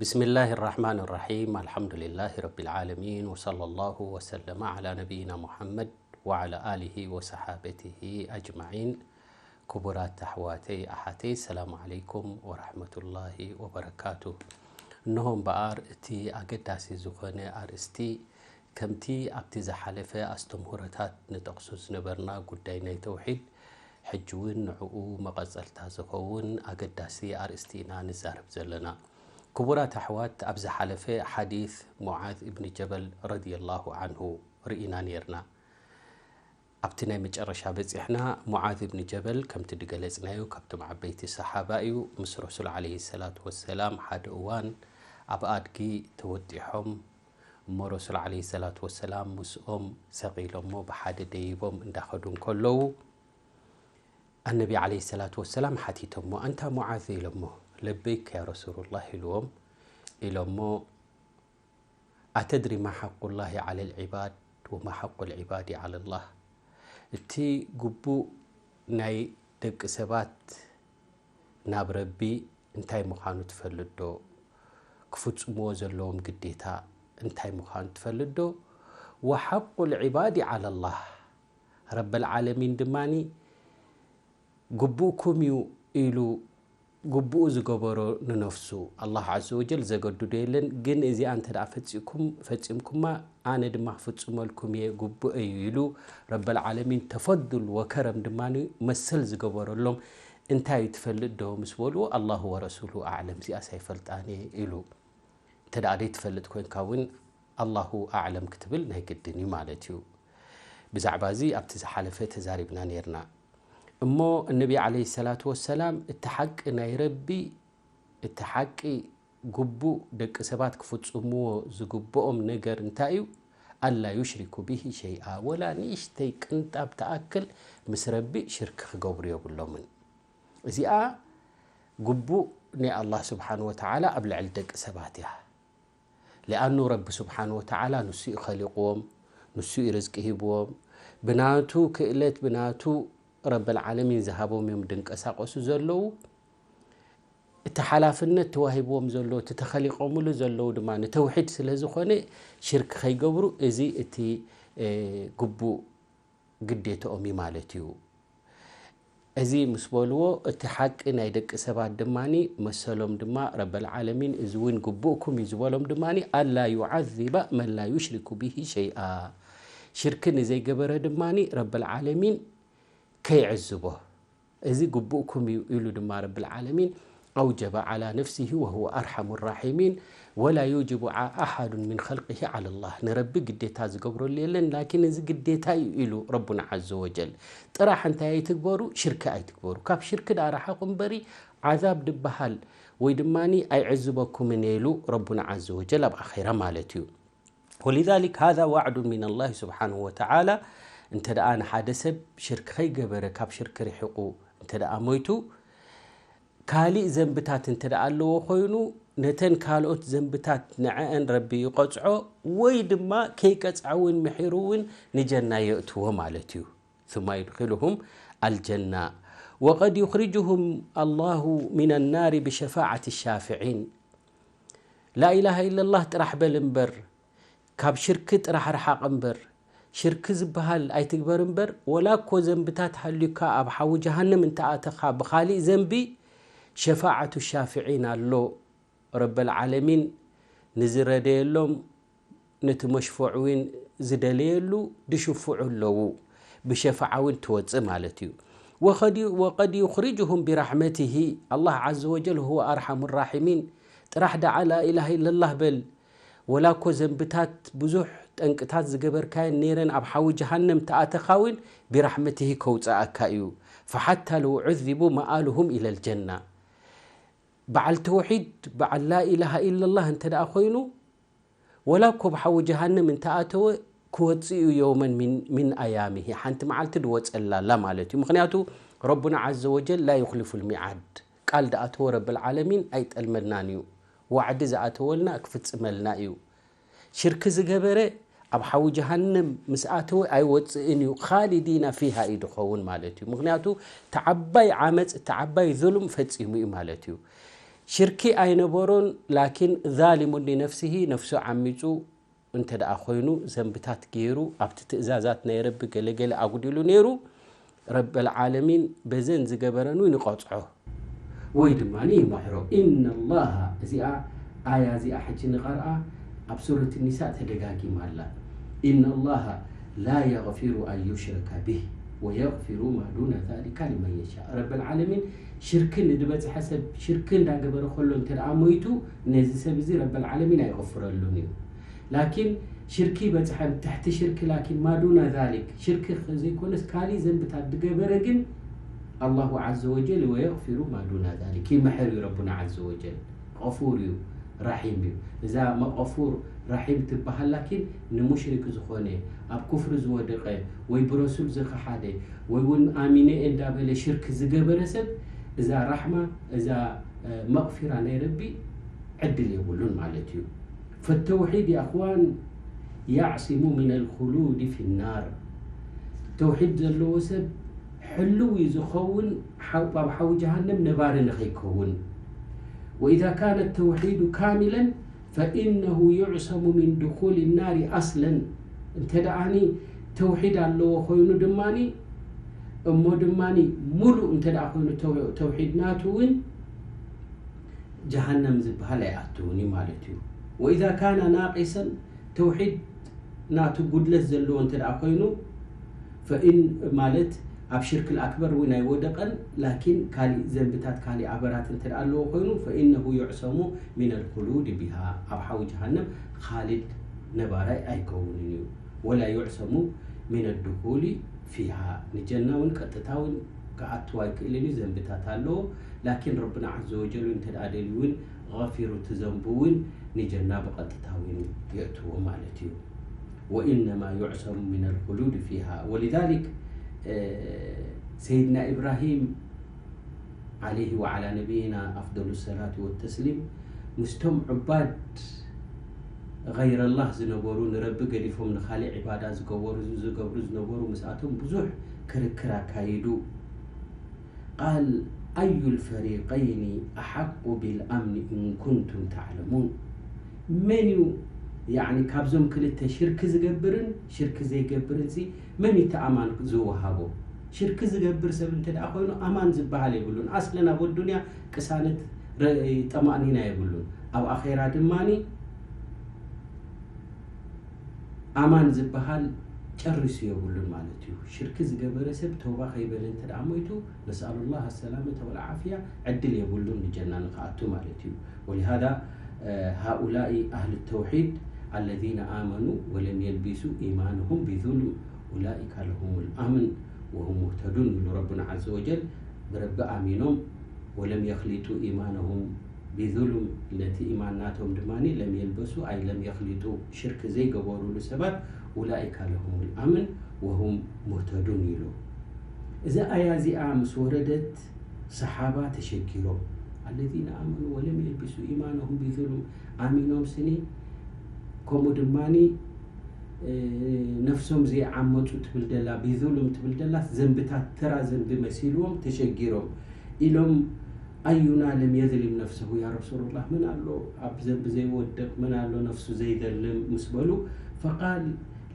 بسم الله الرحمن الرحيم. الحمد لله رب العالمين، وصلى الله وسلم على نبينا محمد وعلى آله وصحابته أجمعين. ክቡራት ኣሕዋተይ ኣሓተይ፣ ሰላም ዓለይኩም ወራሕመቱላሂ ወበረካቱ። እንሆ እምበኣር እቲ ኣገዳሲ ዝኾነ ኣርእስቲ፣ ከምቲ ኣብቲ ዝሓለፈ ኣስተምህሮታት ንጠቕሶ ዝነበርና ጉዳይ ናይ ተውሒድ፣ ሕጂ እውን ንዕኡ መቐጸልታ ዝኸውን ኣገዳሲ ኣርእስቲ ኢና ንዛረብ ዘለና። ክቡራት ኣሕዋት፣ ኣብ ዝሓለፈ ሓዲስ ሙዓዝ እብኒ ጀበል ረዲየላሁ ዓንሁ ርኢና ነይርና። ኣብቲ ናይ መጨረሻ በጺሕና። ሙዓዝ እብኒ ጀበል፣ ከምቲ ድገለጽናዮ፣ ካብቶም ዓበይቲ ሰሓባ እዩ። ምስ ረሱል ዓለይሂ ሰላቱ ወሰላም ሓደ እዋን ኣብ ኣድጊ ተወጢሖም እሞ ረሱል ዓለይሂ ሰላቱ ወሰላም ምስኦም ሰቒሎሞ ብሓደ ደይቦም እንዳኸዱ እንከለዉ፣ ኣነቢ ዓለይሂ ሰላቱ ወሰላም ሓቲቶሞ፣ "ኣንታ ሙዓዝ?" ኢሎሞ። "ለበይክ ያ ረሱሉላህ" ኢልዎም። ኢሎሞ፣ "ኣተድሪ ማ ሓቁላሂ ዓለል ዒባድ ወማ ሓቁል ዒባዲ ዓለላህ?" እቲ ግቡእ ናይ ደቂ ሰባት ናብ ረቢ እንታይ ምዃኑ ትፈልጥ ዶ? ክፍጽምዎ ዘለዎም ግዴታ እንታይ ምዃኑ ትፈልጥ ዶ? ወሓቁል ዒባዲ ዓለላህ፣ ረበል ዓለሚን ድማኒ ግቡእኩም እዩ ኢሉ ግቡኡ ዝገበሮ ንነፍሱ፣ ኣላህ ዓዘ ወጀል ዘገድዶ የለን። ግን እዚኣ እንተ ደኣ ፈጺምኩም-፣ ፈጺምኩማ፣ ኣነ ድማ ክፍጽመልኩም እየ፣ ግቡእ እዩ ኢሉ ረበል ዓለሚን ተፈዱል ወከረም ድማ መሰል ዝገበረሎም እንታይ እዩ ትፈልጥ ዶ ምስ በልዎ፣ ኣላሁ ወረሱሉ ኣዕለም፣ እዚኣስ ኣይፈልጣን እየ ኢሉ። እንተ ደኣ ዘይትፈልጥ ኮይንካ እውን ኣላሁ ኣዕለም ክትብል ናይ ግድን እዩ ማለት እዩ። ብዛዕባ እዚ ኣብቲ ዝሓለፈ ተዛሪብና ነይርና። እሞ እነቢ ዓለይሂ ሰላቱ ወሰላም፣ እቲ ሓቂ ናይ ረቢ፣ እቲ ሓቂ ግቡእ ደቂ ሰባት ክፍጽምዎ ዝግብኦም ነገር እንታይ እዩ? ኣላ ዩሽሪኩ ቢሂ ሸይኣ፣ ወላ ንእሽተይ ቅንጣብ ትኣክል ምስ ረቢ ሽርክ ክገብሩ የብሎምን። እዚኣ ግቡእ ናይ ኣላህ ስብሓን ወተዓላ ኣብ ልዕሊ ደቂ ሰባት እያ። ሊኣኑ ረቢ ስብሓን ወተዓላ ንሱ እዩ ኸሊቕዎም፣ ንሱ እዩ ርዝቂ ሂብዎም። ብናቱ ክእለት፣ ብናቱ ረበል ዓለሚን ዝሃቦም እዮም ድንቀሳቐሱ ዘለዉ። እቲ ሓላፍነት ተዋሂብዎም ዘሎ፣ እቲ ተኸሊቖምሉ ዘለዉ ድማ ንተውሒድ ስለ ዝኾነ፣ ሽርክ ኸይገብሩ፣ እዚ እቲ፣ እ፣ ግቡእ ግዴትኦም እዩ ማለት እዩ። እዚ ምስ በልዎ፣ እቲ ሓቂ ናይ ደቂ ሰባት ድማኒ መሰሎም ድማ ረበል ዓለሚን፣ እዚ እውን ግቡእኩም እዩ ዝበሎም ድማኒ፣ ኣላ ዩዓዚበ መን ላ ዩሽሪኩ ቢሂ ሸይኣ፣ ሽርክ ንዘይገበረ ድማኒ ረበል ዓለሚን ከይዕዝቦ፣ እዚ ግቡእኩም እዩ ኢሉ ድማ ረብል ዓለሚን ኣውጀበ ዓላ ነፍሲሂ ወሁወ ኣርሐሙ ራሒሚን ወላ ዩጅቡ ዓ-፣ ኣሓዱን ሚን ኸልቂሂ ዓለላህ። ንረቢ ግዴታ ዝገብረሉ የለን፣ ላኪን እዚ ግዴታ እዩ ኢሉ ረቡና ዓዘ ወጀል። ጥራሕ እንታይ ኣይትግበሩ? ሽርኪ ኣይትግበሩ። ካብ ሽርኪ ደኣ ርሓቑ እምበሪ ዓዛብ ድበሃል ወይ ድማኒ ኣይዕዝበኩምን እየ ኢሉ ረቡና ዓዘ ወጀል ኣብ ኣኼራ ማለት እዩ። ወሊዛሊክ ሃዛ ዋዕዱን ሚነላሂ ስብሓነሁ ወተዓላ፣ እንተ ደኣ ንሓደ ሰብ ሽርክ ኸይገበረ፣ ካብ ሽርክ ርሒቑ እንተ ደኣ ሞይቱ፣ ካሊእ ዘንብታት እንተ ደኣ ኣለዎ ኾይኑ፣ ነተን ካልኦት ዘንብታት ንዐአን ረቢ ይቐጽዖ፣ ወይ ድማ ከይቀጽዐ እውን ምሒሩ እውን ንጀና የእትዎ ማለት እዩ። ثم يدخلهم الجنة وقد يخرجهم الله من النار بشفاعة الشافعين. ላኢላሃ ኢለላህ ጥራሕ በል እምበር፣ ካብ ሽርኪ ጥራሕ ርሓቕ እምበር፣ ሽርኪ ዝበሃል ኣይትግበር እምበር፣ ወላ እኮ ዘንብታት ሃልዩካ ኣብ ሓዊ ጀሃነም እንተ ኣተኻ ብኻሊእ ዘንቢ፣ ሸፋዓቱ ሻፍዒን ኣሎ። ረበል ዓለሚን ንዝረደየሎም፣ ነቲ መሽፉዕ እውን ዝደለየሉ ድሽፍዑ ኣለዉ። ብሸፋዓ እውን ትወፅእ ማለት እዩ። ወኸዲ-፣ ወቀድ ዩኽሪጅሁም ቢራሕመቲሂ፣ ኣላህ ዓዘ ወጀል ሁወ ኣርሓሙ ራሒሚን። ጥራሕ ደዓ ላኢላሃ ኢለላህ በል። ወላ እኮ ዘንብታት ብዙሕ ጠንቅታት ዝገበርካየን ነይረን ኣብ ሓዊ ጀሃነም ተኣተኻ እውን ቢራሕመቲሂ ከውፅኣካ እዩ። ፈሓታ ለው ዑዚቡ መኣሉሁም ኢለል ጀና። በዓል ተውሒድ፣ በዓል ላኢላሃ ኢለላህ እንተ ደኣ ኮይኑ፣ ወላ እኮ ብሓዊ ጀሃነም እንተ ኣተወ፣ ክወፅእ እዩ የውመን ሚን፣ ሚን ኣያሚሂ፣ ሓንቲ መዓልቲ ድወፀላ ኣላ ማለት እዩ። ምኽንያቱ ረቡና ዓዘ ወጀል ላ ዩኽሊፉል ሚዓድ፣ ቃል ድኣተወ ረብል ዓለሚን ኣይጠልመልናን እዩ። ዋዕዲ ዝኣተወልና ክፍፅመልና እዩ። ሽርኪ ዝገበረ ኣብ ሓዊ ጀሃነም ምስ ኣተወ ኣይወፅእን እዩ፣ ኻሊዲና ፊሃ እዩ ድኸውን ማለት እዩ። ምኽንያቱ እቲ ዓባይ ዓመፅ፣ እቲ ዓባይ ዙልም ፈፂሙ እዩ ማለት እዩ። ሽርኪ ኣይነበሮን፣ ላኪን ዛሊሙን ሊነፍሲሂ፣ ነፍሱ ዓሚጹ እንተ ደኣ ኮይኑ፣ ዘንብታት ገይሩ፣ ኣብቲ ትእዛዛት ናይ ረቢ ገለገለ ኣጉዲሉ ነይሩ፣ ረበል ዓለሚን በዘን ዝገበረን እውን ይቐጽዖ። ወይ ድማ ይምሕሮ። ኢነላሃ፣ እዚኣ ኣያ እዚኣ ሕጂ ንቐርኣ፣ ኣብ ሱረት ኒሳእ ተደጋጊማ ኣላ። ኢነላሃ ላ የግፊሩ ኣን ዩሽረከ ቢህ ወየግፊሩ ማ ዱነ ዛሊካ ሊመን የሻእ። ረበል ዓለሚን ሽርኪ ንድበጽሐ ሰብ፣ ሽርኪ እንዳገበረ ከሎ እንተ ደኣ ሞይቱ፣ ነዚ ሰብ እዚ ረበል ዓለሚን ኣይቕፍረሉን እዩ። ላኪን ሽርኪ ይበጽሐን፣ ትሕቲ ሽርኪ፣ ላኪን ማ ዱነ ዛሊክ፣ ሽርኪ ዘይኮነስ ካሊእ ዘንብታት ዝገበረ ግን፣ ኣላሁ ዐዘ ወጀል ወየግፊሩ ማ ዱነ ዛሊክ፣ ይምሕር እዩ ረቡና ዐዘ ወጀል። ገፉር እዩ፣ ራሒም እዩ። እዛ መቐፉር ራሒም ትበሃል፣ ላኪን ንሙሽሪክ ዝኾነ፣ ኣብ ኩፍሪ ዝወደቐ፣ ወይ ብረሱል ዝኸሓደ፣ ወይ እውን ኣሚነ እየ እንዳበለ ሽርክ ዝገበረ ሰብ፣ እዛ ራሕማ፣ እዛ፣ እ፣ መቕፊራ ናይ ረቢ ዕድል የብሉን ማለት እዩ። ፈተውሒድ፣ ያ እኽዋን፣ ያዕሲሙ ሚነል ኹሉድ ፊናር። ተውሒድ ዘለዎ ሰብ ሕሉው እዩ ዝኸውን፣ ሓው-፣ ኣብ ሓዊ ጀሃነም ነባሪ ንኸይከውን። ወኢዛ ካነ ተውሒዱ ካሚለን ፈኢነሁ ዩዕሰሙ ሚን ድኹል ናሪ ኣስለን። እንተ ደኣኒ ተውሒድ ኣለዎ ኮይኑ ድማኒ፣ እሞ ድማኒ ሙሉእ እንተ ደኣ ኮይኑ ተው-፣ ተውሒድ ናቱ እውን ጀሃነም ዝበሃል ኣይኣትውን እዩ ማለት እዩ። ወኢዛ ካነ ናቂሰን፣ ተውሒድ ናቱ ጉድለት ዘለዎ እንተ ደኣ ኮይኑ፣ ፈኢን ማለት ኣብ ሽርክ ኣክበር እውን ኣይወደቐን፣ ላኪን ካሊእ ዘንብታት፣ ካሊእ ኣበራት እንተ ደኣ ኣለዎ ኮይኑ፣ ፈኢነሁ ዩዕሰሙ ሚነል ኹሉድ ቢሃ፣ ኣብ ሓዊ ጀሃነም ኻሊድ ነባራይ ኣይከውንን እዩ። ወላ ዩዕሰሙ ሚነ ድኹሊ ፊሃ፣ ንጀና እውን ቀጥታ እውን ክኣትው ኣይክእልን እዩ፣ ዘንብታት ኣለዎ። ላኪን ረብና ዐዘ ወጀል እንተ ደኣ ደልዩ እውን ገፊሩ እቲ ዘንቡ እውን ንጀና ብቐጥታ እውን የእትዎ ማለት እዩ። ወኢነማ ዩዕሰሙ ሚነል ኹሉድ ፊሃ። ወሊዛሊክ፣ እ፣ ሰይድና ኢብራሂም ዓለይሂ ወዓላ ነቢይና ኣፍደሉ ሰላት ወተስሊም ምስቶም ዑባድ ገይረላህ ዝነበሩ፣ ንረቢ ገዲፎም ንኻሊእ ዒባዳ ዝገበሩ፣ ዝገብሩ ዝነበሩ፣ ምስኣቶም ብዙሕ ክርክር ኣካይዱ። ቃል፣ ኣዩል ፈሪቀይኒ ኣሓቁ ቢልኣምኒ ኢን ኩንቱም ተዕለሙን? መን እዩ፣ ያዕኒ፣ ካብዞም ክልተ ሽርክ ዝገብርን ሽርክ ዘይገብርን ሲ መን እዩ እቲ ኣማን ዝወሃቦ? ሽርክ ዝገብር ሰብ እንተ ደኣ ኮይኑ ኣማን ዝበሃል የብሉን። ኣስለን ኣብ ኣዱንያ ቅሳነት ረ-፣ ጠማእኒና የብሉን። ኣብ ኣኼራ ድማኒ ኣማን ዝበሃል ጨሪሱ የብሉን ማለት እዩ። ሽርክ ዝገበረ ሰብ ተውባ ከይበለ እንተ ደኣ ሞይቱ፣ ነስኣሉላህ ኣሰላመተ ወልዓፍያ፣ ዕድል የብሉን ንጀና ንክኣቱ ማለት እዩ። ወሊሃዛ፣ እ፣ ሃኡላኢ ኣህል ተውሒድ ኣለዚነ ኣመኑ ወለም የልቢሱ ኢማንሁም ቢዙልም ኡላኢካ ለሁሙል ኣምን ወሁም ሙህተዱን ይብሉ ረቡና ዐዘ ወጀል። ብረቢ ኣሚኖም፣ ወለም የኽሊጡ ኢማነሁም ቢዙልም፣ ነቲ ኢማን ናቶም ድማ ለም የልበሱ፣ ኣይ ለም የኽሊጡ፣ ሽርክ ዘይገበሩሉ ሰባት፣ ኡላኢካ ለሁሙል ኣምን ወሁም ሙህተዱን ኢሉ። እዛ ኣያ እዚኣ ምስ ወረደት፣ ሰሓባ ተሸጊሮም። ኣለዚነ ኣመኑ ወለም የልቢሱ ኢማነሁም ቢዙልም፣ ኣሚኖም ስኒ፣ ከምኡ ድማኒ፣ እ፣ ነፍሶም ዘይዓመፁ ትብል ደላ፣ ቢዙልም ትብል ደላ፣ ዘንብታት፣ ተራ ዘንቢ መሲልዎም ተሸጊሮም ኢሎም፣ ኣዩና ለም የዝሊም ነፍሰሁ ያ ረሱሉላህ፣ መን ኣሎ ኣብ ዘንቢ ዘይወድቕ፣ መን ኣሎ ነፍሱ ዘይዘልም ምስ በሉ፣ ፈቃል፣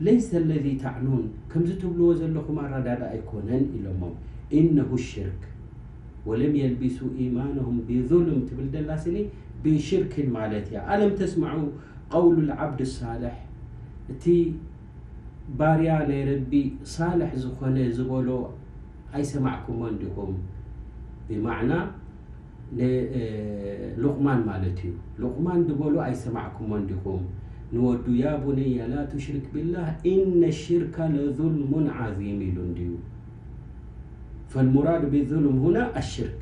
ለይሰ ለዚ ተዕኑን፣ ከምዚ ትብልዎ ዘለኹም ኣረዳዳ ኣይኮነን ኢሎሞም። ኢነሁ ሽርክ ወለም የልቢሱ ኢማነሁም ቢዙልም ትብል ደላ ስኒ ብሽርክን ማለት እያ። ኣለም ተስማዑ ቀውሉል ዓብድ ሳልሕ፣ እቲ ባርያ ናይ ረቢ ሳልሕ ዝኾነ ዝበሎ ኣይሰማዕኩሞን ዲኹም? ብማዕና ን-፣ እ፣ ሉቕማን ማለት እዩ። ሉቕማን ዝበሎ ኣይሰማዕኩሞን ዲኹም? ንወዱ፣ ያ ቡነየ ላ ቱሽሪክ ቢላህ ኢነ ሽርካ ለዙልሙን ዓዚም ኢሉ እንድዩ። ፈልሙራዱ ቢዙልም ሁና ኣሽርክ።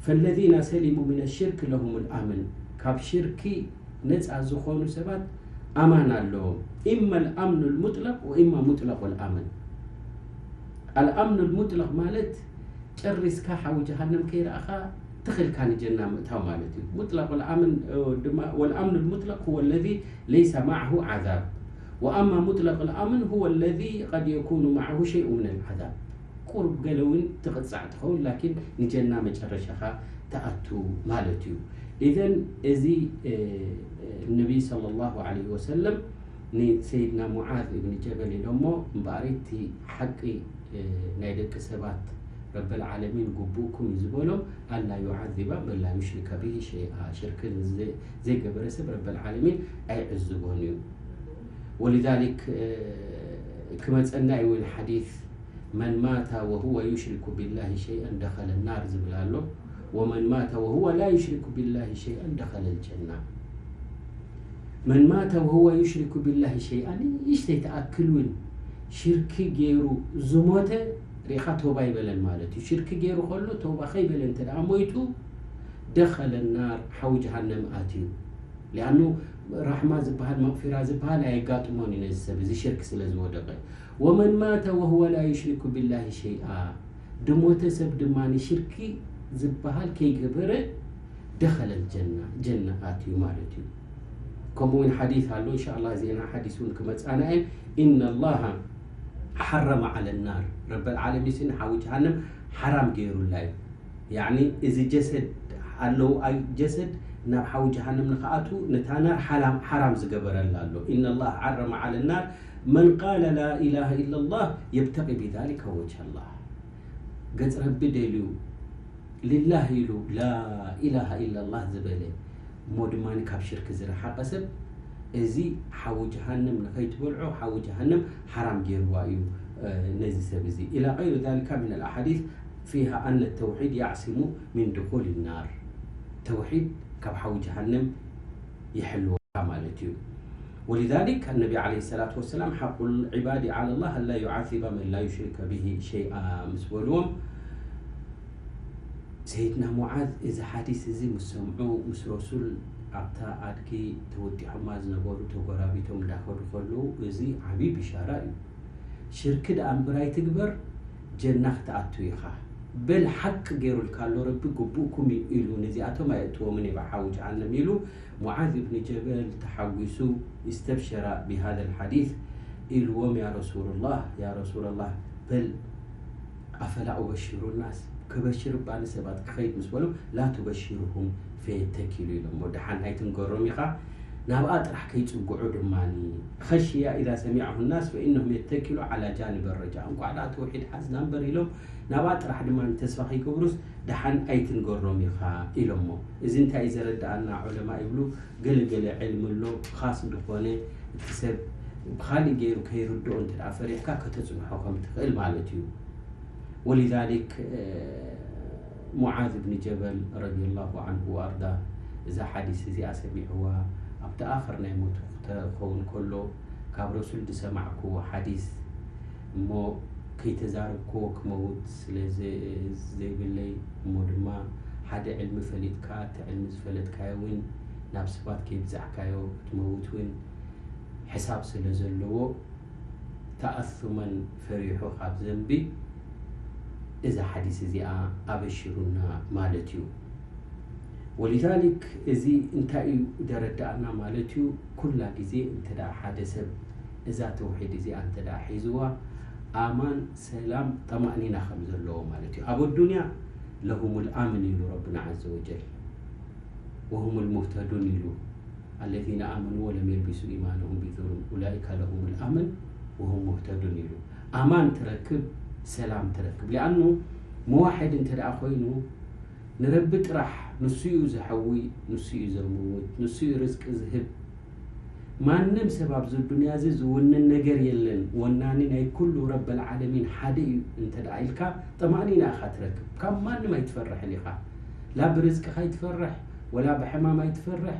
ፈለዚነ ሰሊሙ ሚነ ሽርክ ለሁሙል ኣምን። ካብ ሽርኪ ነፃ ዝኾኑ ሰባት ኣማን ኣለዎም። ኢማ ኣልኣምኑል ሙጥለቅ ወኢማ ሙጥለቁል ኣምን። ኣልኣምኑል ሙጥለቅ ማለት ጨሪስካ ሓዊ ጀሃነም ከይረኣኻ ትኽልካ ንጀና ምእታው ማለት እዩ። ሙጥለቁል ኣምን፣ እ፣ ድማ፣ ወልኣምኑል ሙጥለቅ ሁወ ለዚ ለይሰ ማዕሁ ዓዛብ። ወኣማ ሙጥለቁል ኣምን ሁወ ለዚ ቀድ የኩኑ ማዕሁ ሸይኡ ሚነል ዓዛብ። ቁሩብ ገለ እውን ትቕጻዕ ትኸውን፣ ላኪን ንጀና መጨረሻኻ ትኣቱ ማለት እዩ። ኢዘን እዚ ነቢይ ሰለላሁ ዐለይሂ ወሰለም ንሰይድና ሙዓዝ እብን ጀበል ኢሎሞ፣ እምበኣር እቲ ሓቂ ናይ ደቂ ሰባት ረበል ዓለሚን ግቡእኩም እዩ ዝበሎም፣ ኣላ ዩዓዚባ መን ላ ዩሽሪከ ብሂ ሸይኣ፣ ሽርክ ዘይገበረ ሰብ ረበል ዓለሚን ኣይዕዝቦን እዩ። ወሊዛሊክ ክመፀና እዩ እውን ሓዲስ መን ማተ ወሁወ ዩሽሪኩ ቢላሂ ሸይአን ደኸለ ናር ዝብል ኣሎ። ወመን ማተ ወሁወ ላ ዩሽሪኩ ቢላሂ ሸይአን ደኸለ ልጀና። መን ማተ ወሁወ ዩሽሪኩ ቢላሂ ሸይአን፣ ንእሽተይ ትኣክል እውን ሽርኪ ገይሩ ዝሞተ ርኢኻ ተውባ ይበለን ማለት እዩ። ሽርኪ ገይሩ ከሎ ተውባ ከይበለ እንተ ደኣ ሞይቱ ደኸለ ናር፣ ሓዊ ጀሃነም ኣትዩ። ሊኣኑ ራሕማ ዝበሃል መቕፊራ ዝበሃል ኣየጋጥሞን እዩ ነዚ ሰብ እዚ ሽርክ ስለ ዝወደቐ። ወመን ማተ ወሁወ ላ ዩሽሪኩ ቢላሂ ሸይኣ፣ ድሞተ ሰብ ድማ ንሽርኪ ዝበሃል ከይገበረ ደኸለ ጀና፣ ጀና ኣትዩ ማለት እዩ። ከምኡ እውን ሓዲስ ኣሎ፣ እንሻ ኣላህ እዚአን ሓዲስ እውን ክመፃና እየን። ኢነ ላሃ ሓረመ ዓለ ናር፣ ረበል ዓለሚን ሲ ንሓዊ ጀሃነም ሓራም ገይሩላ እዩ። ያዕኒ እዚ ጀሰድ ኣለዉ፣ ኣይ ጀሰድ ናብ ሓዊ ጀሃነም ንኽኣቱ ነታ ናር ሓላም-፣ ሓራም ዝገበረላ ኣሎ። ኢነ ላሃ ሓረመ ዓለ ናር መን ቃለ ላ ኢላሃ ኢላ ላህ የብተቂ ቢዛሊከ ወጅሃ ላህ፣ ገጽ ረቢ ደልዩ ሊላህ ኢሉ ላ ኢላሃ ኢላ ላህ ዝበለ እሞ ድማ ካብ ሽርክ ዝረሓቐ ሰብ፣ እዚ ሓዊ ጀሃነም ንኸይትበልዖ ሓዊ ጀሃነም ሓራም ገይርዋ እዩ ነዚ ሰብ እዚ። ኢላ ገይሩ ዛሊካ ሚን ኣልኣሓዲስ ፊሃ ኣነ ተውሒድ ያዕሲሙ ሚን ድኹል ናር፣ ተውሒድ ካብ ሓዊ ጀሃነም ይሕልወካ ማለት እዩ። ወሊዛሊክ ነቢ ዓለይሂ ሰላቱ ወሰላም ሓቁል ዒባዲ ዓላ ላህ ኣላ ዩዓዚበ መን ላ ዩሽሪከ ብሂ ሸይኣ ምስ በልዎም፣ ሰይድና ሙዓዝ እዚ ሓዲስ እዚ ምስ ሰምዑ፣ ምስ ረሱል ኣብታ ኣድጊ ተወጢሖማ ዝነበሩ ተጎራቢቶም እንዳኸዱ ከለዉ፣ እዚ ዓብዪ ብሻራ እዩ። ሽርኪ ደኣ እምበር ኣይትግበር፣ ጀና ክትኣቱ ኢኻ። በል ሓቂ ገይሩልካ ኣሎ ረቢ፣ ግቡእኩም እዩ ኢሉ፣ ነዚኣቶም ኣየእትዎምን እየ ብሓዊ ጀሃነም ኢሉ፣ ሙዓዝ እብኒ ጀበል ተሓጒሱ፣ استبشر بهذا الحديث ኢልዎም፣ ያ ረሱሉላህ፣ ያ ረሱላላህ፣ በል ኣፈላ ኡበሽሩ ናስ፣ ከበሽር እባ ንሰባት ክኸይድ ምስ በሎም፣ ላ ቱበሽሩሁም ፈየተኪሉ ኢሎሞ፣ ደሓን ኣይትንገሮም ኢኻ፣ ናብኣ ጥራሕ ከይጽግዑ ድማ፣ ኸሽያ ኢዛ ሰሚዐሁ ናስ ፈኢነሁም የተኪሉ ዓላ ጃንበ ረጃ፣ እንቋዕ ደኣ ተውሒድ ሓዝና እምበር ኢሎም ናብኣ ጥራሕ ድማ ተስፋ ከይገብሩስ ደሓን ኣይትንገሮም ኢኻ ኢሎሞ። እዚ እንታይ እዩ ዘረድኣና ዑለማ ይብሉ፣ ገለ ገለ ዕልሚ ኣሎ፣ ኻስ ዝኾነ እቲ ሰብ ብኻሊእ ገይሩ ከይርድኦ እንተ ደኣ ፈሪሕካ ከተጽንሖ ከም ትኽእል ማለት እዩ። ወሊዛሊክ ሙዓዝ ብን ጀበል ረዲየላሁ ዓንሁ ወኣርዳ እዛ ሓዲስ እዚኣ ሰሚዕዋ ኣብቲ ኣኽር ናይ ሞቱ ክኸውን ከሎ ካብ ረሱል ዝሰማዕክዎ ሓዲስ እሞ ከይተዛረብክዎ ክመውት ስለ ዘ-፣ ዘይብለይ እሞ ድማ ሓደ ዕልሚ ፈሊጥካ እቲ ዕልሚ ዝፈለጥካዮ እውን ናብ ሰባት ከይብጻሕካዮ ክትመውት እውን ሕሳብ ስለ ዘለዎ ተኣሱመን ፈሪሑ ካብ ዘንቢ እዛ ሓዲስ እዚኣ ኣበሽሩና ማለት እዩ። ወሊዛሊክ እዚ እንታይ እዩ ደረዳእና ማለት እዩ? ኩላ ግዜ እንተ ደኣ ሓደ ሰብ እዛ ተውሒድ እዚኣ እንተ ደኣ ሒዝዋ ኣማን፣ ሰላም፣ ጠማእኒና ከም ዘለዎ ማለት እዩ። ኣብ ኣዱንያ ለሁሙል ኣምን ኢሉ ረብና ዓዘ ወጀል፣ ወሁሙል ሙህተዱን ኢሉ፣ ኣለዚነ ኣመኑ ወለም የልቢሱ ኢማነሁም ቢዙልም ኡላኢከ ለሁሙል ኣምን ወሁም ሙህተዱን ኢሉ። ኣማን ትረክብ፣ ሰላም ትረክብ። ሊኣኑ መዋሕድ እንተ ደኣ ኮይኑ ንረቢ ጥራሕ፣ ንሱ እዩ ዘሕዊ፣ ንሱ እዩ ዘምውት፣ ንሱ እዩ ርዝቂ ዝህብ። ማንም ሰብ ኣብዚ ዱንያ እዚ ዝውንን ነገር የለን። ወናኒ ናይ ኩሉ ረበል ዓለሚን ሓደ እዩ እንተ ደኣ ኢልካ ጠማእኒና ኢኻ ትረክብ። ካብ ማንም ኣይትፈርሕን ኢኻ። ላ ብርዝቅኻ ኣይትፈርሕ፣ ወላ ብሕማም ኣይትፈርሕ፣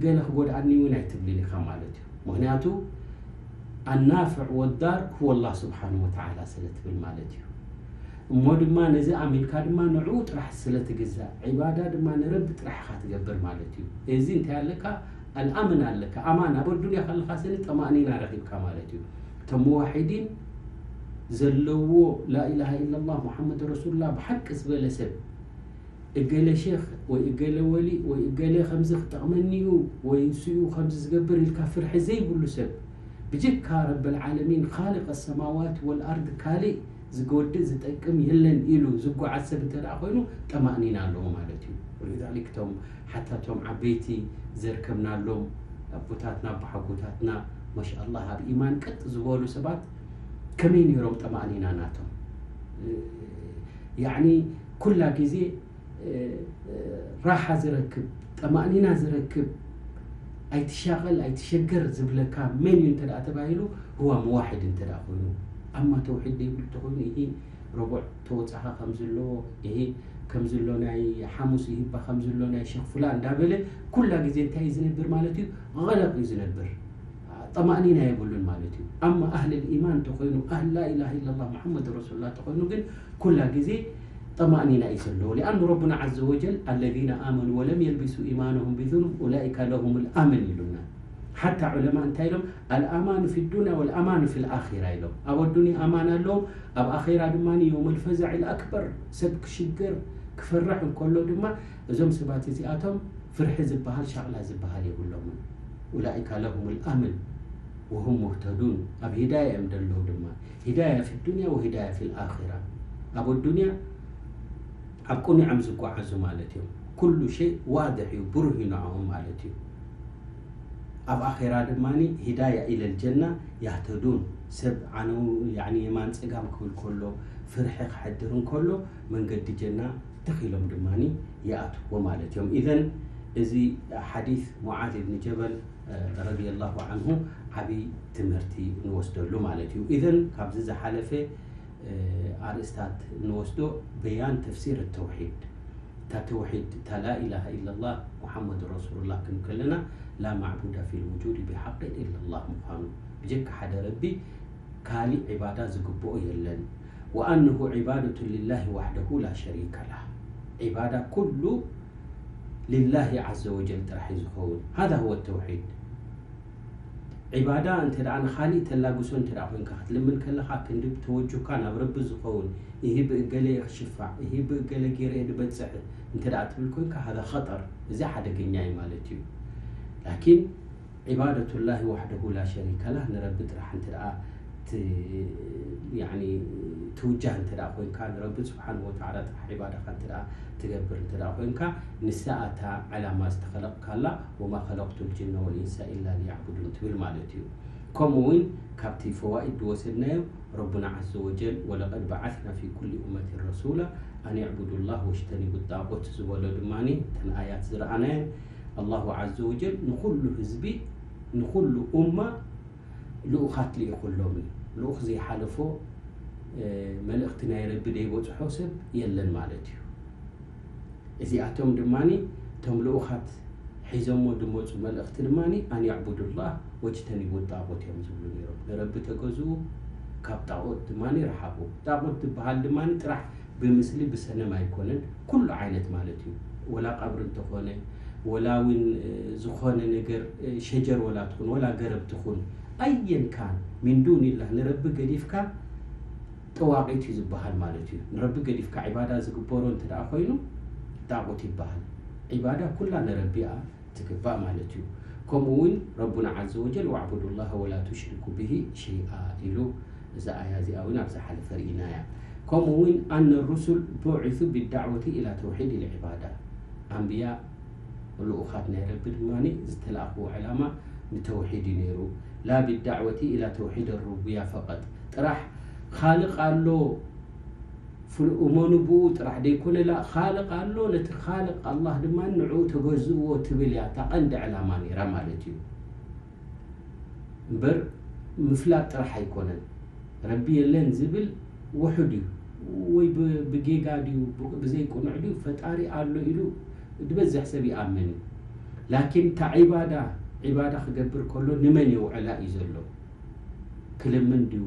ገለ ክጎድኣኒ እውን ኣይትብልን ኢኻ ማለት እዩ። ምኽንያቱ ኣናፍዕ ወዳር ሁወ ኣላህ ስብሓንሁ ወተዓላ ስለ ትብል ማለት እዩ። እሞ ድማ ነዚ ኣሚንካ ድማ ንዕኡ ጥራሕ ስለ ትግዛእ፣ ዒባዳ ድማ ንረቢ ጥራሕ ኢኻ ትገብር ማለት እዩ። እዚ እንታይ ኣለካ? ኣልኣምን ኣለካ። ኣማን ኣብ ኣዱንያ ከለኻ ስኒ ጠማእኒና ረኺብካ ማለት እዩ። እቶም ሙዋሒዲን ዘለዎ ላኢላሃ ኢላላህ ሙሓመድ ረሱሉላህ ብሓቂ ዝበለ ሰብ፣ እገለ ሼኽ ወይ እገለ ወሊ ወይ እገለ ከምዚ ክጠቕመኒ እዩ ወይ ንሱ እዩ ከምዚ ዝገብር ኢልካ ፍርሒ ዘይብሉ ሰብ፣ ብጀካ ረበል ዓለሚን ኻልቅ ሰማዋት ወልኣርድ ካልእ ዝጎድእ ዝጠቅም የለን ኢሉ ዝጓዓዝ ሰብ እንተ ደኣ ኮይኑ፣ ጠማእኒና ኣለዎ ማለት እዩ። ወሊዛሊክ እቶም ሓታ እቶም ዓበይቲ ዘርከብናሎም ኣቦታትና፣ ኣቦሓጎታትና፣ ማሻኣላህ፣ ኣብ ኢማን ቀጥ ዝበሉ ሰባት ከመይ ነይሮም ጠማእኒና ናቶም? ያዕኒ ኩላ ግዜ ራሓ ዝረክብ፣ ጠማእኒና ዝረክብ፣ ኣይትሻቐል ኣይትሸገር ዝብለካ መን እዩ እንተ ደኣ ተባሂሉ፣ ህዋ መዋሒድ እንተ ደኣ ኮይኑ። ኣማ ተውሒድ ዘይብሉ እንተኾይኑ፣ ይሂ ረቡዕ ተወጻኻ ከም ዘለዎ፣ ይሂ ከም ዘሎ ናይ ሓሙስ ይህባ ከም ዘሎ ናይ ሸኽ ፍላ እንዳበለ ኩላ ግዜ እንታይ እዩ ዝነብር ማለት እዩ? ገለቕ እዩ ዝነብር። ጠማእኒና የብሉን ማለት እዩ። ኣማ ኣህል ኢማን እንተኾይኑ፣ ኣህል ላኢላሃ ኢላላህ ሙሓመድ ረሱሉላህ እንተኾይኑ ግን ኩላ ግዜ ጠማእኒና እዩ ዘለዎ። ሊኣኑ ረቡና ዓዘ ወጀል፣ "ኣለዚነ ኣመኑ ወለም የልቢሱ ኢማነሁም ቢዙልም ኡላኢካ ለሁሙል ኣምን" ኢሉና። ሓታ ዑለማ እንታይ ኢሎም? "ኣልኣማኑ ፊ ዱንያ ወልኣማኑ ፊል ኣኺራ" ኢሎም። ኣብ ኣዱንያ ኣማን ኣለዎም፣ ኣብ ኣኺራ ድማ የውመል ፈዘዕል ኣክበር፣ ሰብ ክሽገር ክፈርሕ እንከሎ ድማ እዞም ሰባት እዚኣቶም ፍርሒ ዝበሃል ሻቕላ ዝበሃል የብሎምን። ኡላኢካ ለሁሙል ኣምን ወሁም ሙህተዱን፣ ኣብ ሂዳያ እዮም ደለዉ ድማ። ሂዳያ ፊ ዱንያ ወሂዳያ ፊል ኣኺራ። ኣብ ኣዱንያ ኣብ ቅኑዖም ዝጓዓዙ ማለት እዮም። ኩሉ ሸይ ዋድሕ እዩ፣ ብሩህ እዩ ንዕኦም ማለት እዩ። ኣብ ኣኼራ ድማ ሂዳያ ኢለል ጀና ያህተዱን፣ ሰብ ዓነው፣ ያዕኒ የማን ጸጋም ክብል ከሎ፣ ፍርሒ ክሐድር እንከሎ፣ መንገዲ ጀና ትኽ ኢሎም ድማ ይኣትዎ ማለት እዮም። ኢዘን እዚ ሓዲስ ሙዓዝ ብን ጀበል ረዲየላሁ ዓንሁ ዓብዪ ትምህርቲ ንወስደሉ ማለት እዩ። ኢዘን ካብዚ ዝሓለፈ ኣርእስታት ንወስዶ በያን ተፍሲር ተውሒድ፣ እታ ተውሒድ፣ እታ ላኢላሃ ኢለላህ ሙሓመድ ረሱሉላህ ክንብል ከለና፣ ላ ማዕቡዳ ፊል ውጁድ ቢሓቅን ኢለላህ ምዃኑ፣ ብጀካ ሓደ ረቢ ካሊእ ዒባዳ ዝግብኦ የለን። ወኣነሁ ዒባደቱ ሊላሂ ዋሕደሁ ላ ሸሪከ ላህ፣ ዒባዳ ኩሉ ሊላሂ ዓዘ ወጀል ጥራሕ እዩ ዝኸውን። ሃዛ ሁወ ተውሒድ። ዒባዳ እንተ ደኣ ንኻሊእ ተላግሶ እንተ ደኣ ኮይንካ፣ ክትልምን ከለኻ ክንዲ ተወጁህካ ናብ ረቢ ዝኸውን፣ እሂ ብእገለ እየ ክሽፋዕ፣ እሂ ብእገለ ገይረ እየ ዝበጽሕ እንተ ደኣ ትብል ኮይንካ፣ ሃዛ ኸጠር፣ እዚ ሓደገኛ እዩ ማለት እዩ። ላኪን ዒባደቱላሂ ዋሕደሁ ላ ሸሪከ ላህ፣ ንረቢ ጥራሕ እንተ ደኣ ት-፣ ያዕኒ ትውጃህ እንተ ደኣ ኮይንካ፣ ንረቢ ስብሓንሁ ወተዓላ ጥራሕ ዒባዳኻ እንተ ደኣ ትገብር እንተ ደኣ ኮይንካ፣ ንሳ እታ ዕላማ ዝተኸለቕካላ፣ "ወማ ኸለቅቱል ጅነ ወልኢንሳ ኢላ ሊያዕቡዱን" ትብል ማለት እዩ። ከምኡ እውን ካብቲ ፈዋኢድ ዝወሰድናዮ፣ ረቡና ዓዘ ወጀል፣ "ወለቀድ በዓስና ፊ ኩሊ ኡመቲን ረሱላ ኣን ዕቡዱላህ ወጅተኒቡ ጣጉት" ዝበሎ ድማ፣ እተን ኣያት ዝረኣናየን፣ ኣላሁ ዓዘ ወጀል ንኹሉ ህዝቢ፣ ንኹሉ ኡማ ልኡኻት ልኢኹሎም እዩ። ልኡኽ ዘይሓለፎ፣ እ፣ መልእኽቲ ናይ ረቢ ዘይበጽሖ ሰብ የለን ማለት እዩ። እዚኣቶም ድማ፣ እቶም ልኡኻት ሒዞሞ ዝመጹ መልእኽቲ ድማ፣ ኣን ያዕቡዱላህ ወጅተኒቡ ጣጉት እዮም ዝብሉ ነይሮም። ንረቢ ተገዝኡ፣ ካብ ጣዖት ድማ ርሓቑ። ጣዖት ዝበሃል ድማ ጥራሕ ብምስሊ ብሰነም ኣይኮነን፣ ኩሉ ዓይነት ማለት እዩ። ወላ ቀብሪ እንተኾነ፣ ወላ እውን፣ እ፣ ዝኾነ ነገር፣ እ፣ ሸጀር ወላ ትኹን፣ ወላ ገረብ ትኹን፣ ኣየን ካን ሚን ዱኒላህ፣ ንረቢ ገዲፍካ ጠዋቂት እዩ ዝበሃል ማለት እዩ። ንረቢ ገዲፍካ ዒባዳ ዝግበሮ እንተ ደኣ ኮይኑ ጣቑት ይበሃል። ዒባዳ ኩላ ንረቢ እያ ትግባእ ማለት እዩ። ከምኡ እውን ረቡና ዓዘ ወጀል፣ "ወዕቡዱላህ ወላ ቱሽሪኩ ብሂ ሸይኣ" ኢሉ፣ እዛ ኣያ እዚኣ እውን ኣብ ዝሓለፈ ርኢናያ። ከምኡ እውን፣ "ኣነ ሩሱል ቡዒሱ ቢዳዕወቲ ኢላ ተውሒድ ልዕባዳ"፣ ኣንብያ ልኡኻት ናይ ረቢ ድማ ዝተላእኽዎ ዕላማ ንተውሒድ እዩ ነይሩ። ላ ቢዳዕወቲ ኢላ ተውሒድ ሩቡብያ ፈቐጥ፣ ጥራሕ ኻልቕ ኣሎ፣ ፍል-፣ እመኑ ብኡ ጥራሕ ዘይኮነ፣ ላ ኻልቕ ኣሎ፣ ነቲ ኻልቕ ኣላህ ድማ ንዕኡ ተገዝእዎ ትብል እያ እታ ቀንዲ ዕላማ ነይራ ማለት እዩ። እምበር ምፍላጥ ጥራሕ ኣይኮነን። ረቢ የለን ዝብል ውሑድ እዩ። ወይ ብ-፣ ብጌጋ ድዩ፣ ብ-፣ ብዘይቅኑዕ ድዩ፣ ፈጣሪ ኣሎ ኢሉ ዝበዝሕ ሰብ ይኣምን እዩ። ላኪን እታ ዒባዳ፣ ዒባዳ ክገብር ከሎ ንመን የውዕላ እዩ ዘሎ? ክልምን ድዩ?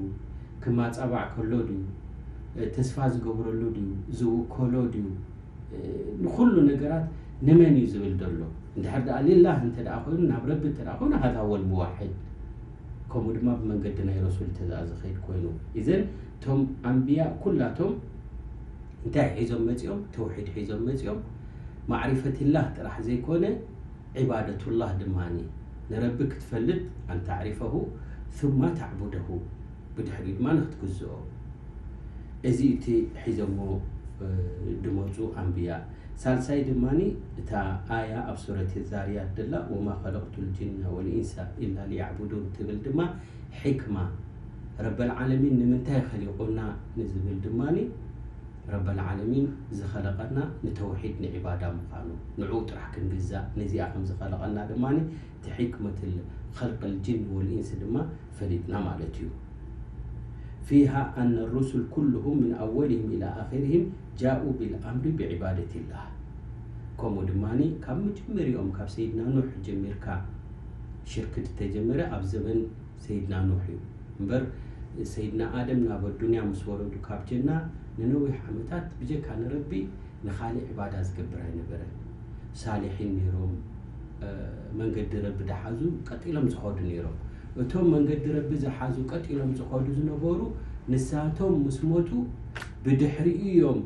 ክማጻባዕ ከሎ ድዩ? ተስፋ ዝገብረሉ ድዩ? ዝውከሎ ድዩ? ንኹሉ ነገራት ንመን እዩ ዝብል ዘሎ? እንድሕር ደኣ ሊላህ እንተ ደኣ ኮይኑ፣ ናብ ረቢ እንተ ደኣ ኮይኑ፣ ሃዛ ወል ሙዋሒድ። ከምኡ ድማ ብመንገዲ ናይ ረሱል እንተ ደኣ ዝኸይድ ኮይኑ። ኢዘን እቶም ኣንብያ ኩላቶም እንታይ ሒዞም መጺኦም? ተውሒድ ሒዞም መጺኦም። ማዕሪፈትላህ ጥራሕ ዘይኮነ፣ ዒባደቱላህ ድማ ንረቢ ክትፈልጥ፣ ኣን ተዕሪፈሁ ثم تعبده፣ ብድሕሪኡ ድማ ንክትግዝኦ። እዚ እቲ ሒዞሞ ድመፁ ኣንብያ። ሳልሳይ ድማ እታ ኣያ ኣብ ሱረት ዛርያት ደላ፣ ወማ ኸለቅቱ ልጅነ ወልኢንሳ ኢላ ሊያዕቡዱን ትብል ድማ፣ ሕክማ ረበል ዓለሚን ንምንታይ ኸሊቁና ንዝብል ድማ፣ ረበል ዓለሚን ዝኸለቀና ንተውሒድ ንዒባዳ ምዃኑ፣ ንዑ ጥራሕ ክንግዛእ፣ ነዚኣ ከም ዝኸለቀና ድማ እቲ ሕክመት ኸልቅ ልጅን ወልኢንስ ድማ ፈሊጥና ማለት እዩ። فيها أن الرسل كلهم من أولهم إلى آخرهم جاءوا بالأمر بعبادة الله። ከምኡ ድማ ካብ መጀመሪኦም ካብ ሰይድና ኑሕ ጀሚርካ ሽርክ ዝተጀመረ ኣብ ዘበን ሰይድና ኑሕ እዩ። እምበር ሰይድና ኣደም ናብ ኣዱንያ ምስ ወረዱ ካብ ጀና ንነዊሕ ዓመታት ብጀካ ንረቢ ንኻሊእ ዕባዳ ዝገብር ኣይነበረን። ሳሊሒን ነይሮም፣ መንገዲ ረቢ ዝሓዙ ቀጢሎም ዝኸዱ ነይሮም። እቶም መንገዲ ረቢ ዝሓዙ ቀጢሎም ዝኸዱ ዝነበሩ ንሳቶም ምስ ሞቱ ብድሕሪኡ እዮም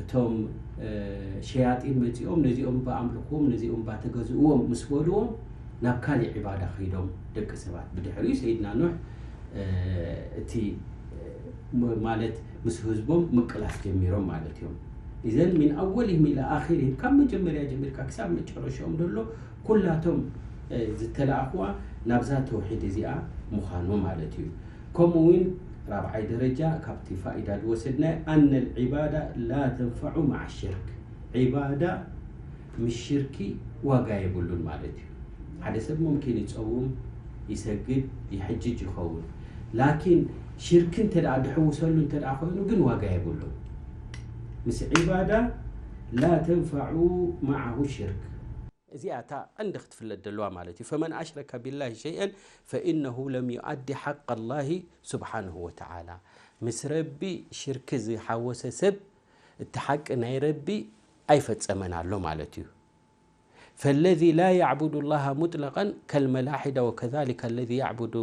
እቶም ሸያጢን መፂኦም ነዚኦም ባኣምልኽዎም ነዚኦም ባተገዝእዎም ምስ በልዎም ናብ ካሊእ ዕባዳ ከይዶም ደቂ ሰባት። ብድሕሪኡ ሰይድና ኑሕ እቲ ማለት ምስ ህዝቦም ምቅላስ ጀሚሮም ማለት እዮም። إذن من أولهم إلى آخرهم ካብ መጀመርያ ጀሚርካ ክሳብ መጨረሻኦም ዘሎ ኩላቶም ዝተላእኽዋ ናብዛ ተውሒድ እዚኣ ምዃኑ ማለት እዩ። ከምኡ እውን ራብዓይ ደረጃ ካብቲ ፋኢዳ ዝወሰድናዮ أن العبادة لا تنفع مع الشرك። ዒባዳ ምስ ሽርኪ ዋጋ የብሉን ማለት እዩ። ሓደ ሰብ ሙምኪን ይፀውም፣ ይሰግድ፣ ይሕጅጅ ይኸውን። ላኪን ሽርኪ እንተ ደኣ ድሕውሰሉ እንተ ደኣ ኮይኑ ግን ዋጋ የብሉን። ምስ ዒባዳ لا تنفع معه الشرك። እዚኣ እታ ቀንዲ ክትፍለጥ ዘለዋ ማለት እዩ። فمن أشرك بالله شيئا فإنه لم يؤد حق الله سبحانه وتعالى። ምስ ረቢ ሽርኪ ዝሓወሰ ሰብ እቲ ሓቂ ናይ ረቢ ኣይፈጸመን ኣሎ ማለት እዩ። فالذي لا يعبد الله مطلقا كالملاحدة وكذلك الذي يعبد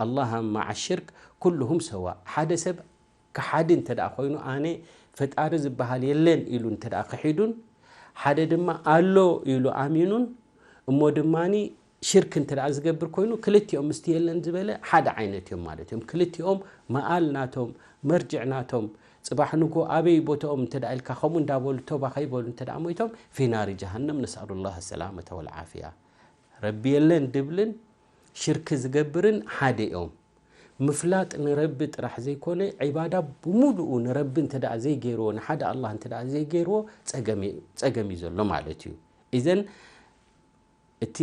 الله مع الشرك كلهم سواء። ሓደ ሰብ ከሓዲ እንተ ደኣ ኮይኑ ኣነ ፈጣሪ ዝበሃል የለን ኢሉ እንተ ደኣ ክሒዱን ሓደ ድማ ኣሎ ኢሉ ኣሚኑን እሞ ድማ ሽርክ እንተ ደኣ ዝገብር ኮይኑ ክልቲኦም ምስቲ የለን ዝበለ ሓደ ዓይነት እዮም ማለት እዮም። ክልቲኦም መኣል ናቶም መርጅዕ ናቶም ጽባሕ ንጎ ኣበይ ቦታኦም እንተ ደኣ ኢልካ ከምኡ እንዳበሉ ቶባ ከይበሉ እንተ ደኣ ሞይቶም في نار جهنم نسأل الله السلامة والعافية። ረቢ የለን ድብልን ሽርክ ዝገብርን ሓደ እዮም። ምፍላጥ ንረቢ ጥራሕ ዘይኮነ ዒባዳ ብምሉኡ ንረቢ እንተ ደኣ ዘይገይርዎ ንሓደ ኣላህ እንተ ደኣ ዘይገይርዎ ጸገም እዩ ዘሎ ማለት እዩ። إذن እቲ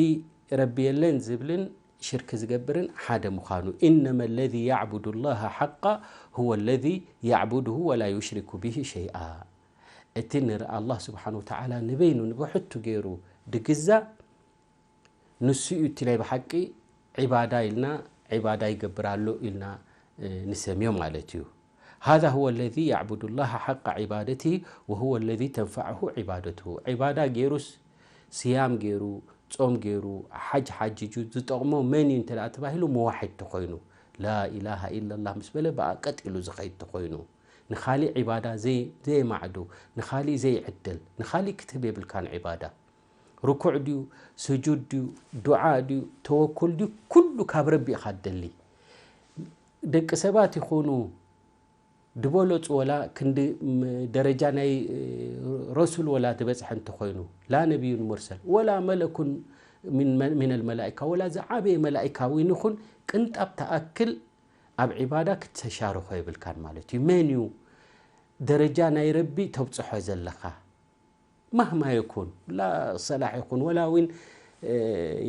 ረቢ የለን ዝብልን ሽርክ ዝገብርን ሓደ ምዃኑ إنما الذي يعبد الله حقا هو الذي يعبده ولا يشرك به شيئا። እቲ ንኣላህ ስብሓን ወተዓላ ንበይኑ ንብሕቱ ገይሩ ድግዛእ ንሱ እዩ እቲ ናይ ብሓቂ ዒባዳ ኢልና ዒባዳ ይገብር ኣሎ ኢልና ንሰምዮ ማለት እዩ። هذا هو الذي يعبد الله حق عبادته وهو الذي تنفعه عبادته። ዒባዳ ገይሩስ ስያም ገይሩ ጾም ገይሩ ሓጅ ሓጅጁ ዝጠቕሞ መን እዩ እንተ ተባሂሉ መዋሒድ ተኾይኑ ላኢላሃ ኢላላህ ምስ በለ ብኣ ቀጢሉ ዝኸይድ ተኾይኑ ንኻሊእ ዒባዳ ዘየማዕዱ ንኻሊእ ዘይዕድል ንኻሊእ ክትህብ የብልካን ዒባዳ ርኩዕ ድዩ ስጁድ ድዩ ዱዓ ድዩ ተወኩል ድዩ ኩሉ ካብ ረቢ ኢኻ ትደሊ ደቂ ሰባት ይኹኑ ድበለጹ ወላ ክንዲ ደረጃ ናይ ረሱል ወላ ዝበጽሐ እንተኾይኑ ላ ነቢዩን ሙርሰል ወላ መለኩን ሚነል መላኢካ ወላ ዝዓበየ መላኢካ እውን ይኹን ቅንጣብ ተኣክል ኣብ ዒባዳ ክትተሻርኾ የብልካን ማለት እዩ። መን እዩ ደረጃ ናይ ረቢ ተብጽሖ ዘለኻ? ማህማ የኩን ላ ሰላሕ ይኹን ወላ እውን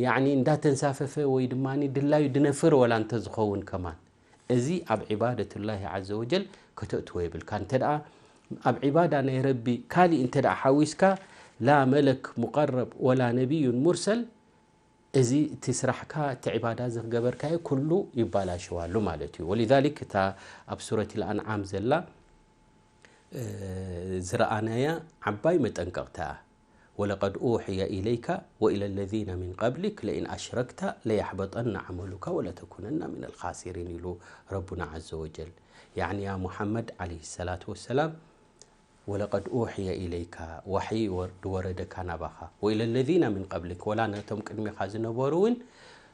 ያኒ እንዳተንሳፈፈ ወይ ድማ ድላዩ ድነፍር ወላ እንተዝኸውን ከማን እዚ ኣብ ዒባደትላሂ ዓዘ ወጀል ከተእትዎ የብልካ። እንተ ደኣ ኣብ ዒባዳ ናይ ረቢ ካሊእ እንተ ደኣ ሓዊስካ ላ መለክ ሙቀረብ ወላ ነቢዩን ሙርሰል እዚ እቲ ስራሕካ እቲ ዒባዳ እዚ ክገበርካዮ ኩሉ ይባላሸዋሉ ማለት እዩ። ወሊዛሊክ እታ ኣብ ሱረት ልኣንዓም ዘላ ዝረኣናያ ዓባይ መጠንቀቕታ እያ። ولقد أوحي إليك وإلى الذين من قبلك لئن أشركت ليحبطن عملك ولتكونن من الخاسرين ኢሉ ረቡና ዓዘ ወጀል። ያዕኒ ያ ሙሓመድ ዓለይሂ ሰላቱ ወሰላም ولقد أوحي إليك وحي ዝወረደካ ናባኻ وإلى الذين من قبلك ወላ ነቶም ቅድሚኻ ዝነበሩ እውን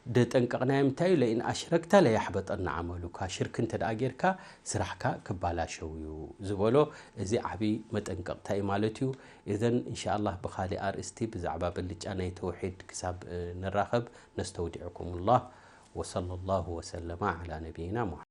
ደጠንቀቕናዮም እንታይ እዩ? ለኢን ኣሽረክተ ለያሕበጠና ዓመሉካ፣ ሽርክ እንተ ደኣ ጌርካ ስራሕካ ክባላሸው እዩ ዝበሎ። እዚ ዓብዪ መጠንቀቕታ እዩ ማለት እዩ። ኢዘን እንሻ ኣላህ ብኻሊእ ኣርእስቲ ብዛዕባ ብልጫ ናይ ተውሒድ ክሳብ ንራኸብ ነስተውዲዕኩም ላህ። ወሰለ ላሁ ወሰለማ ዓላ ነቢይና ሙሓመድ።